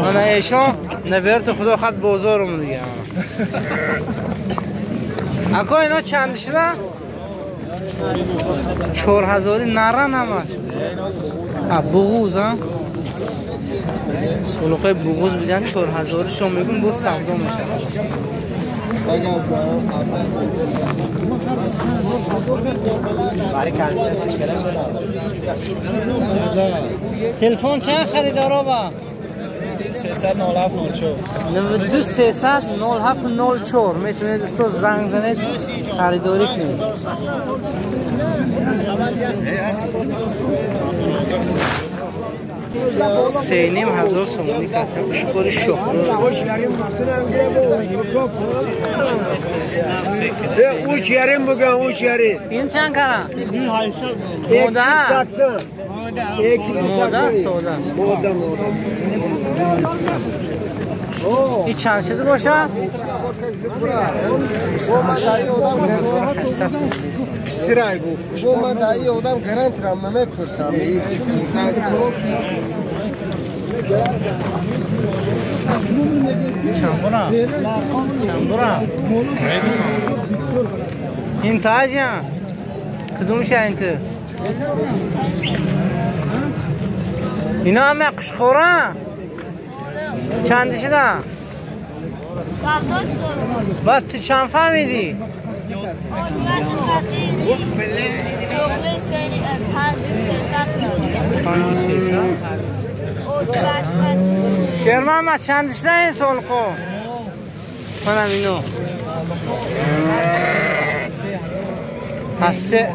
من ایشان نبرت خدا خط بازارم دیگه. اکا اینا چند شده؟ 4000 نره نماش. بغوز ها؟ سلوقه بغوز بودن 4000 شما میگون با سودا میشه. تلفن چند خریدارا با؟ 307 04 92 300 07 04 میتونید دوستا زنگ زنید خریداری کنید. 3,500 سومونی کسیم قشقوری شخرو. اوچ یاریم بگم اوچ یاریم. این چند کرد؟ موده 180 موده موده. این چند شده باشه؟ 800 سومونی. سرای گفت من دایی آدم گرانت را نمیپرسم. چند برا؟ این تاجیان کدومشه این تو؟ اینا همه قشقورن؟ چند شدن؟ بعد تو چند فهمیدی؟ شیرمحمد چند شده این سال خو؟ منم اینو از 3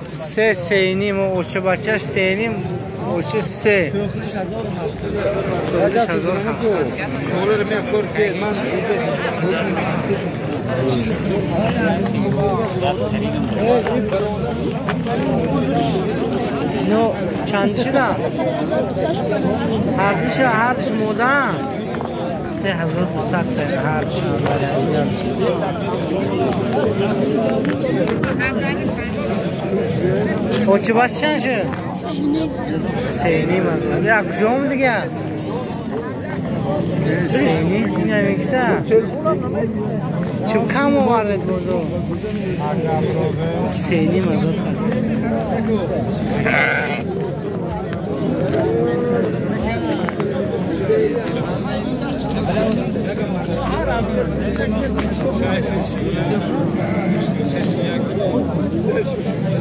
3.5 و اوچه بچهش 3.5 اوچه 3 4700. نو چند شده؟ هر دوش موده 3200 هر دوش. اوچه باش چند شد؟ 3.5 هزار. یک جام دیگه 3.5 این هم یکسه چون کم آوردید بازار 3.5 هزار.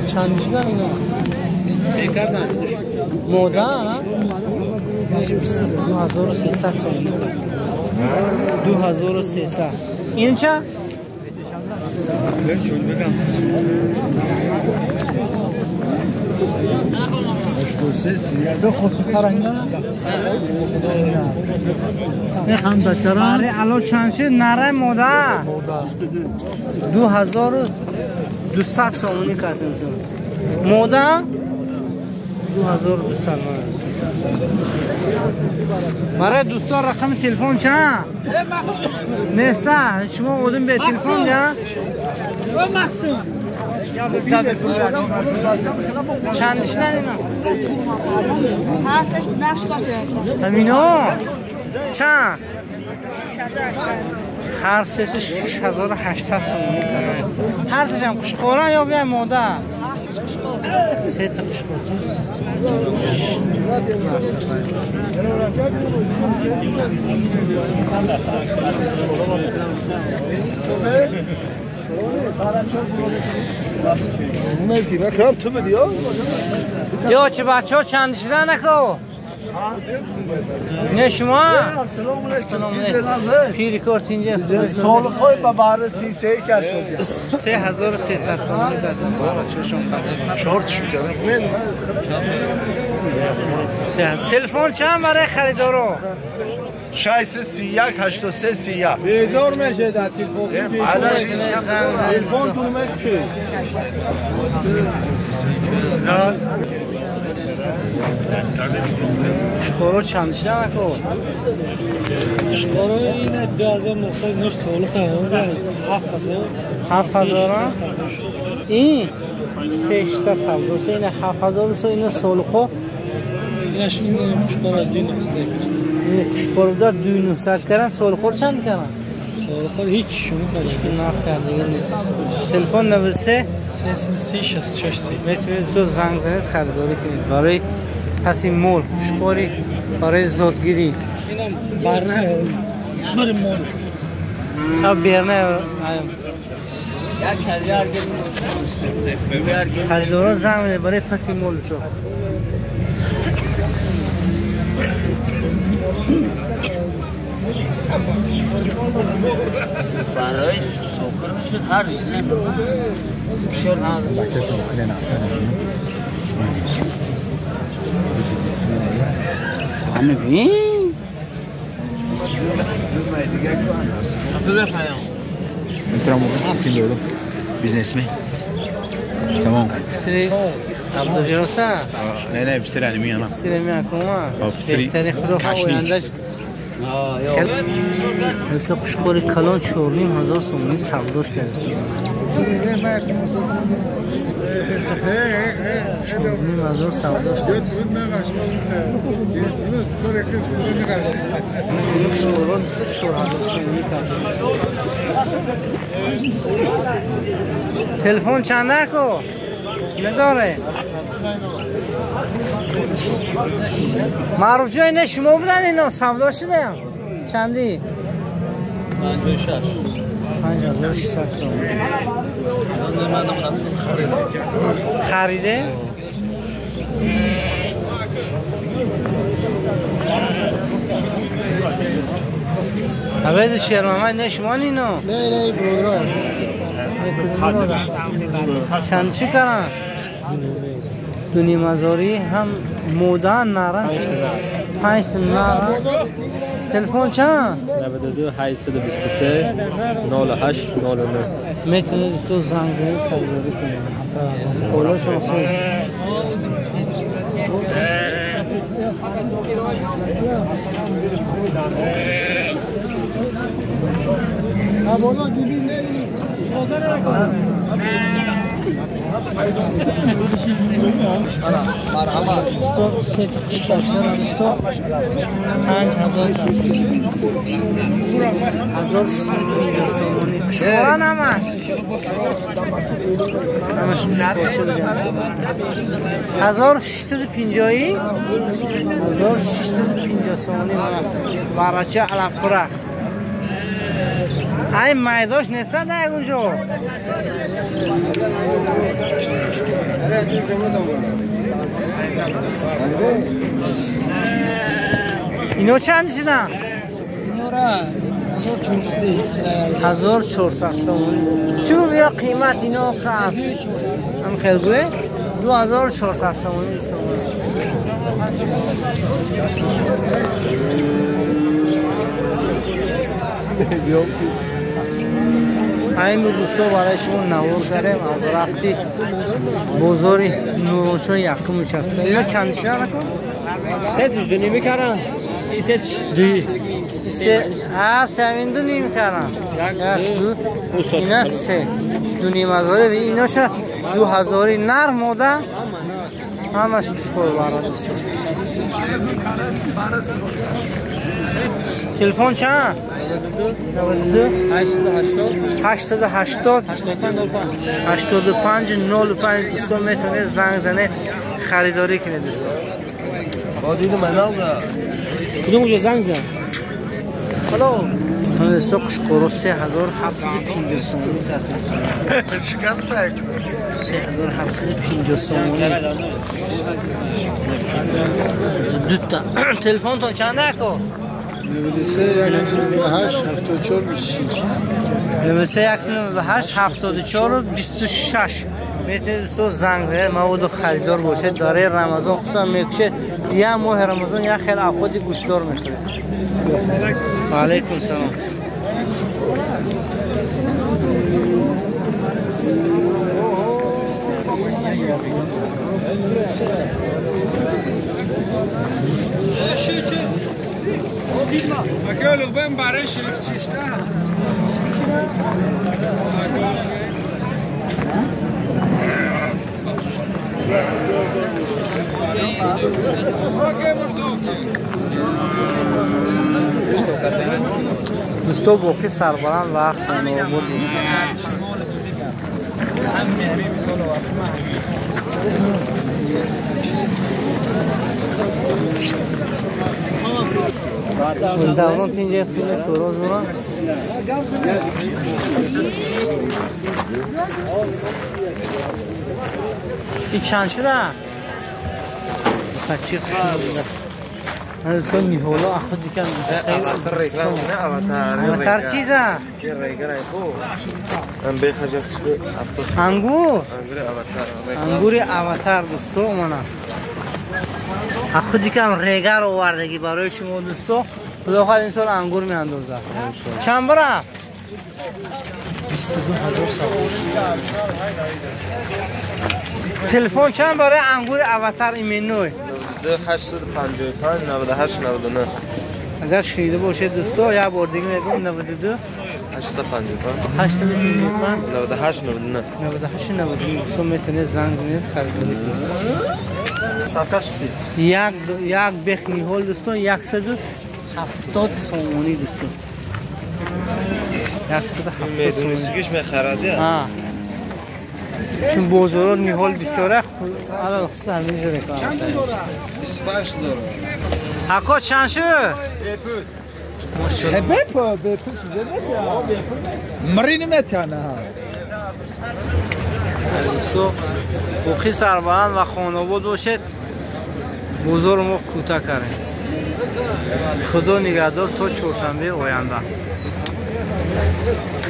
چند شدن اینا؟ 23 کردن موده ها؟ 2300 سومونی 2300. این چه؟ آره الان چند شد؟ نره موده 2200 سومونی کسیم موده 2200. برای دوستان رقم تلفن چند؟ نیسته شما بودیم به تلفن یا؟ چند شدن اینا؟ همینا؟ چند؟ هر سه 6800 سومونی کردن. هر سه هم قشقورن یا بیای ماده؟ سه تا قشقور. یا چه بچه ها چند شده نکو؟ نه شما؟ سلام علیکم. پیری کارت اینجا سالقای به بررسی سه کس 3300 سومونی کردن. بچه‌شون خرید. 4 شو کردن. تلفن چند برای خریدارو؟ 631 83 31. بیزار میشه در تلفن. تلفن تو نمیشه. قشقورو چند شده نکو؟ قشقورو اینه 2900 سالقه 7000 7000 این 3673 اینه 7000 اینه سالقه Инаш ин қушқора 2900. Ин қушқорда 2900 каран, солхӯр чанд каран? Солхӯр ҳеч шумо кард. Нарх кардагӣ нест. Телефон 93 336 3. Метавонед зуд занг занед, харидорӣ кунед барои паси мол, қушқорӣ барои зодгирӣ. Инам барна барои мол. А берна харидорон занг занед барои паси мол. برای سوخر میشد هر چیزی کشور نداره. همه بین بیزنسمن تمام. سری عبدالجلسه؟ نه نه بسری علمی انا. بسری علمی کما. بهترین خدا خواه. مثل قشقори калон 4500 сомонӣ савдош кард. 4500 савдош кард. Қушқорро 4000 сомонӣ кард. Телефон чанда ко? Надоре. Маъруф ҷон, ина шумо будан ино савдо шудаям? Чанди? 56. 5600 сомонӣ. Хариде? Авез Шермамад, не шумо ино? Не, не, برادر. Чанд чӣ каран? Дунимазорӣ ҳам мода нара 5 нара. Телефон чанд? 92 823 08 09. Метавонед дӯсто занг занед, харидорӣ кунед. Ҳолашон хуб. دوستان سه تا قشقرچه دوستان 5000 1650 сомонӣ. Қушқоран ҳамаш қушқорча дигар. 1650 1650 сомонӣ. Барача алафхӯра. Ай майдош нестан дар ягон ҷо. Ино чанд шидан? 1400 сомонӣ. Чӣ бугӯя қимат ино қаф? Ам хел гӯе? 2400 сомонӣ. Ҳамин буд дӯсто, барои шумо навор кардем аз рафти бозори Нурончон якум участка. Ино чанд шида накун? Сетиш ду ними каран. И сетиш ду. Се, а севин ду ним каран. Як, ду, ина се. Ду ним ҳазори иноша ду ҳазори нар мода. Ҳамаш қушқор бара дӯсто. Телефон чанд? 92 880 85 05. Дӯстон метавонед занг занед, харидорӣ кунед дӯстон. Кудом уҷо занг зан? Дӯсто қушқоро 3750 сомонӣ карданд. 3750 сомонӣ. Дута. Телефонтон чанд ако? 93 198 74 26. 93 198 74 26. Метавонед дӯсто занг занед, маводу харидор бошед. Барои Рамазон хусусан мекушед. Як моҳи Рамазон як хел авқоти гӯштдор мехӯред. Ва алайкум салом. Дӯсто, боқӣ сарбаланд ва хонаобод бошед. Даврон тинҷа хеле туроз дорам. И чанд шуда? Чиз Сон ниҳоло ахуд дикан. Аватар чиза? Ангур? Ангури аватар дӯсто мана. Ахуд дикан регар овардагӣ барои шумо дӯсто. Худо хоҳад ин сол ангур меандозад. Чанд бара? 22,000 сомон. Телефон чанд барои ангури аватар именной? 855 98 99. Агар шунида бошед дӯсто, як бор дига мегӯям 92 855 855 98 99 98 99. Дӯсто метавонед занг занед, харидорӣ кунед. Як бех ниҳол дӯсто 170 сомонӣ дӯсто. 170 медонистигиш мехарад я? Чун бозорҳо ниҳол бисёра, алалхусус ҳаминҷо реклама. 25 доллар. Ако чанд шуд? Дӯсто, боқӣ сарбаланд ва хонаобод бошед. Бозорро мо кӯтоҳ кардем. Худо нигаҳдор то чоршанбеи оянда.